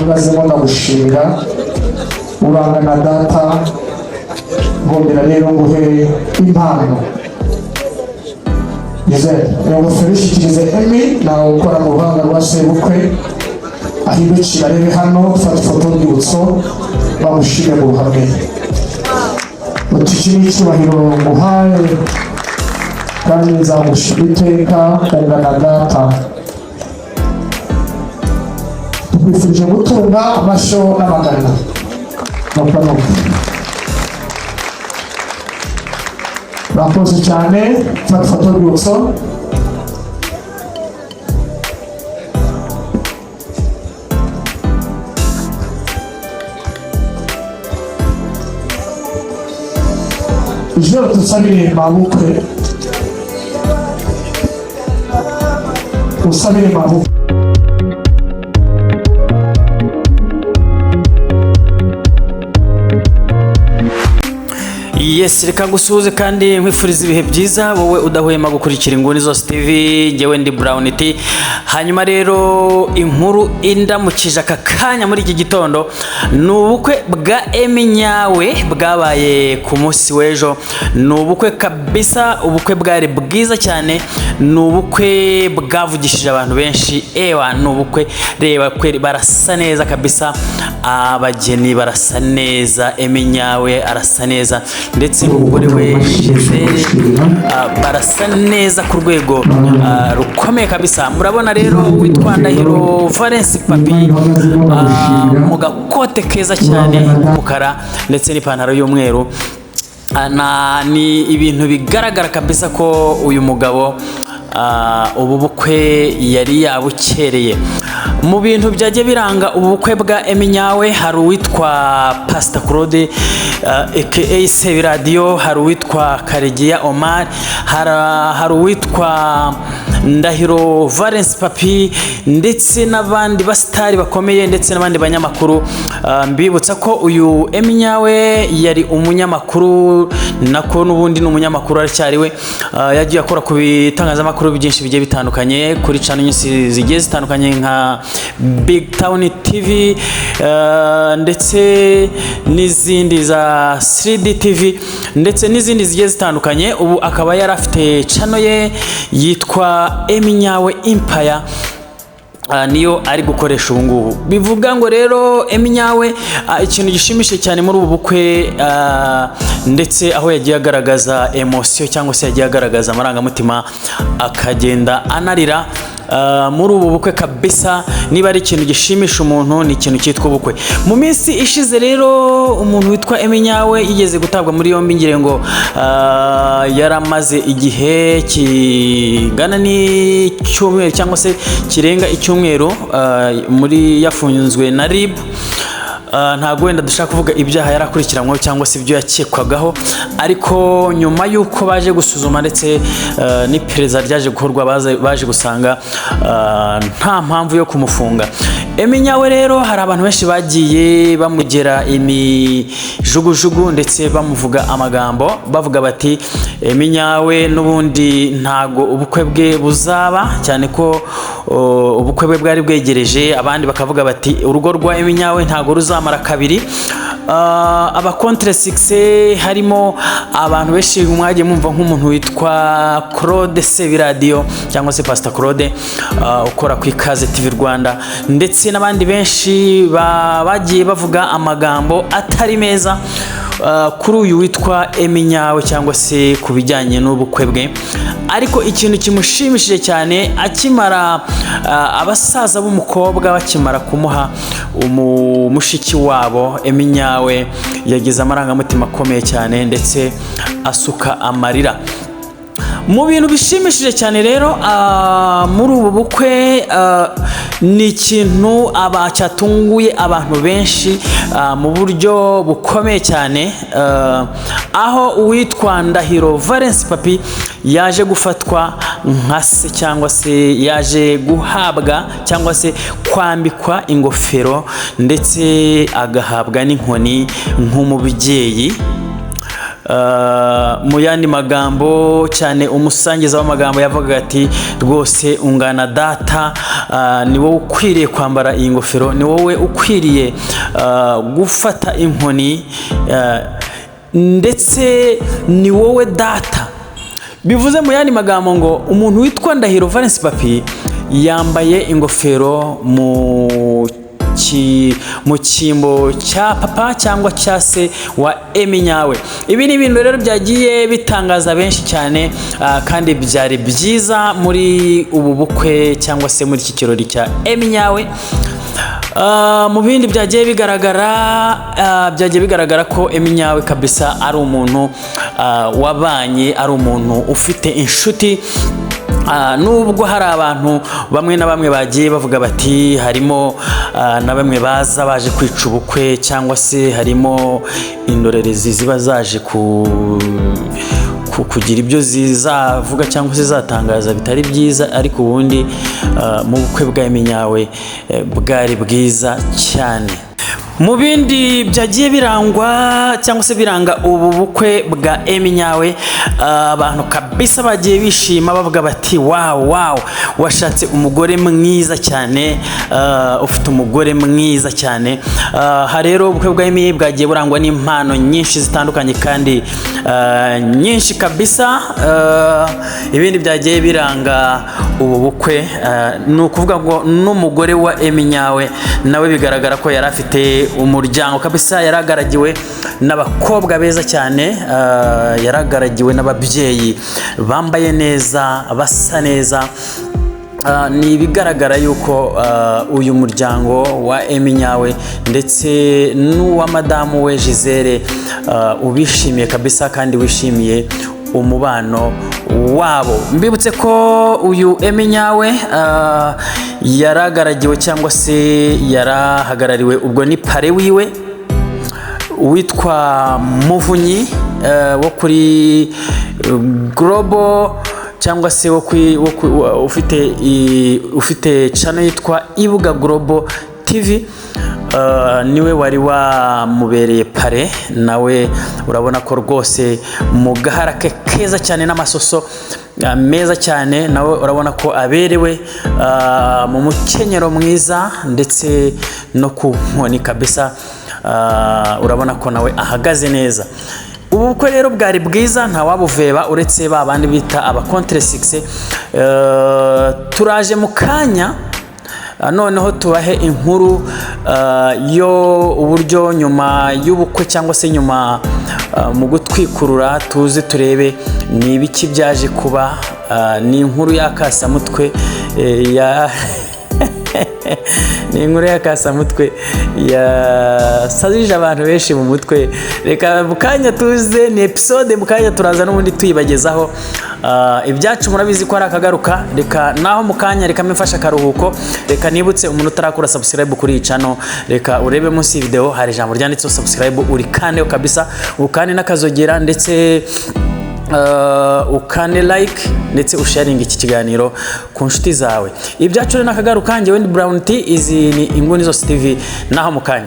Uhagazemo ndagushimira, urangana data. Ngomera rero nguhe impano. Gisele, iyo ngofero ishyikirize Emmy, nawe ukora mu ruhanga rwa sebukwe, ahindukira arebe hano, fata ifoto y'urwibutso, bamushime mu ruhame. Uti: "Iki ni icyubahiro nguhaye kandi nzagushima iteka, ungana data." Tukwifurije gutunga amashyo n'amagana. Nuko nuko, urakoze cyane. Fata ifoto y'urwibutso. Ijoro tusabire mabukwe, usabire mabukwe. Yes, reka gusuhuze kandi nkwifuriza ibihe byiza, wowe udahwema gukurikira Inguni Zose TV. Njyewe ndi Brown T. Hanyuma rero, inkuru indamukije aka kanya muri iki gitondo ni ubukwe bwa Emmy Nyawe bwabaye ku munsi w'ejo. Ni ubukwe kabisa, ubukwe bwari bwiza cyane, ni ubukwe bwavugishije abantu benshi. Ewa, ni ubukwe, reba kweri, barasa neza kabisa, abageni barasa neza, Emmy Nyawe arasa neza ndetse n'umugore we Gisele, barasa neza ku rwego rukomeye kabisa. Murabona rero witwa Ndahiro Valence Papi mu gakote keza cyane k'umukara ndetse n'ipantaro y'umweru. Ni ibintu bigaragara kabisa ko uyu mugabo ubu bukwe yari yabukereye. Mu bintu byagiye biranga ubu bukwe bwa Emmy Nyawe, hari uwitwa Pastor Claude aka Sebiradiyo, hari uwitwa Karegeya Omar, hari uwitwa Ndahiro Valence Papi ndetse n'abandi basitari bakomeye ndetse n'abandi banyamakuru. Mbibutsa ko uyu Emmy Nyawe yari umunyamakuru, nako n'ubundi ni umunyamakuru aracyari we. Yagiye akora ku bitangazamakuru byinshi bigiye bitandukanye, kuri channel nyinshi zigiye zitandukanye nka Big Town TV ndetse n'izindi za 3D TV ndetse n'izindi zigiye zitandukanye. Ubu akaba yari afite channel ye yitwa Emmy Nyawe Empire, niyo ari gukoresha ubu ngubu. Bivuga ngo rero Emmy Nyawe, ikintu gishimishije cyane muri ubu bukwe, ndetse aho yagiye agaragaza emotion cyangwa se yagiye agaragaza amarangamutima akagenda anarira muri ubu bukwe kabisa. Niba ari ikintu gishimisha umuntu, ni ikintu cyitwa ubukwe. Mu minsi ishize rero, umuntu witwa Emmy Nyawe yigeze gutabwa muri yombi, ngira ngo yaramaze igihe kingana n'icyumweru cyangwa se kirenga icyumweru muri yafunzwe na RIB. Ntabwo wenda dushaka kuvuga ibyaha yarakurikiranyweho cyangwa se ibyo yakekwagaho, ariko nyuma y'uko baje gusuzuma ndetse n'iperereza ryaje gukorwa, baje gusanga nta mpamvu yo kumufunga. Emmy Nyawe rero, hari abantu benshi bagiye bamugera imijugujugu ndetse bamuvuga amagambo, bavuga bati: "Emmy Nyawe n'ubundi ntago ubukwe bwe buzaba," cyane ko ubukwe bwe bwari bwegereje. Abandi bakavuga bati: "Urugo rwa Emmy Nyawe ntago ruzamara kabiri." Aba contre succès harimo abantu benshi mwagiye mumva, nk'umuntu witwa Claude Sebiradiyo cyangwa se Pastor Claude ukora ku Ikaze TV Rwanda, ndetse n'abandi benshi bagiye bavuga amagambo atari meza kuri uyu witwa Emmy Nyawe cyangwa se ku bijyanye n'ubukwe bwe. Ariko ikintu kimushimishije cyane, akimara abasaza b'umukobwa bakimara kumuha mushiki wabo, Emmy Nyawe yagize amarangamutima akomeye cyane ndetse asuka amarira. Mu bintu bishimishije cyane rero muri ubu bukwe, ni ikintu aba cyatunguye abantu benshi mu buryo bukomeye cyane, aho uwitwa Ndahiro Valence Papi yaje gufatwa nka se cyangwa se yaje guhabwa cyangwa se kwambikwa ingofero ndetse agahabwa n'inkoni nk'umubyeyi. Mu yandi magambo cyane, umusangiza w'amagambo yavugaga ati: "Rwose ungana data, ni wowe ukwiriye kwambara iyi ngofero, ni wowe ukwiriye gufata inkoni, ndetse ni wowe data." Bivuze mu yandi magambo ngo umuntu witwa Ndahiro Valens Papi yambaye ingofero mu cyimbo cya papa cyangwa cya se wa Emmy Nyawe. Ibi ni ibintu rero byagiye bitangaza benshi cyane, kandi byari byiza muri ubu bukwe cyangwa se muri iki kirori cya Emmy Nyawe. Mu bindi byagiye bigaragara, byagiye bigaragara ko Emmy Nyawe kabisa ari umuntu wabanye, ari umuntu ufite inshuti. Nubwo hari abantu bamwe na bamwe bagiye bavuga bati harimo na bamwe baza baje kwica ubukwe, cyangwa se harimo indorerezi ziba zaje kugira ibyo zizavuga cyangwa se zizatangaza bitari byiza, ariko ubundi mu bukwe bwa Emmy Nyawe bwari bwiza cyane. Mu bindi byagiye birangwa cyangwa se biranga ubu bukwe bwa Emmy Nyawe, abantu kabisa bagiye bishima bavuga bati: "Wow, wow, washatse umugore mwiza cyane, ufite umugore mwiza cyane." Aha rero ubukwe bwa Emmy bwagiye burangwa n'impano nyinshi zitandukanye kandi nyinshi kabisa. Ibindi byagiye biranga ubu bukwe, ni ukuvuga ngo n'umugore wa Emmy Nyawe nawe bigaragara ko yari afite umuryango kabisa, yaragaragiwe n'abakobwa beza cyane, yaragaragiwe n'ababyeyi bambaye neza, basa neza. Ni ibigaragara yuko uyu muryango wa Emmy Nyawe ndetse n'uwa madamu we Gisele ubishimiye kabisa kandi wishimiye umubano wabo. Mbibutse ko uyu Emmy Nyawe yaragaragiwe cyangwa se yarahagarariwe, ubwo ni parrain wiwe witwa Muvunyi wo kuri Global cyangwa se wo kuri, wo ku- wa- ufite ufite channel yitwa Ibuga Global TV, niwe wari wamubereye parrain. Nawe urabona ko rwose mu gahara ke keza cyane n'amasoso meza cyane, nawe urabona ko aberewe mu mukenyero mwiza ndetse no ku nkoni kabisa, urabona ko nawe ahagaze neza. Ubu bukwe rero bwari bwiza, ntawabuveba uretse ba bandi bita aba contre succès. Turaje mu kanya, noneho tubahe inkuru yo uburyo nyuma y'ubukwe cyangwa se nyuma mu gutwikurura, tuze turebe ni ibiki byaje kuba. Ni inkuru y'akasamutwe, ya ni inkuru y'akasamutwe yasazije abantu benshi mu mutwe. Reka mu kanya tuze, ni episode mu kanya turaza n'ubundi tuyibagezaho. Ibyacu murabizi ko ari akagaruka. Reka naho mu kanya, reka mfashe akaruhuko. Reka nibutse umuntu utarakora subscribe kuri iyi channel, reka urebe munsi y'iyi video hari ijambo ryanditseho subscribe, urikandeho kabisa, ukande n'akazogera, ndetse ukande like, ndetse usharinga iki kiganiro ku nshuti zawe. Ibyacu rero nakagaruka. Njyewe ndi Brown T, izi ni Inguni Zose TV, naho mu kanya.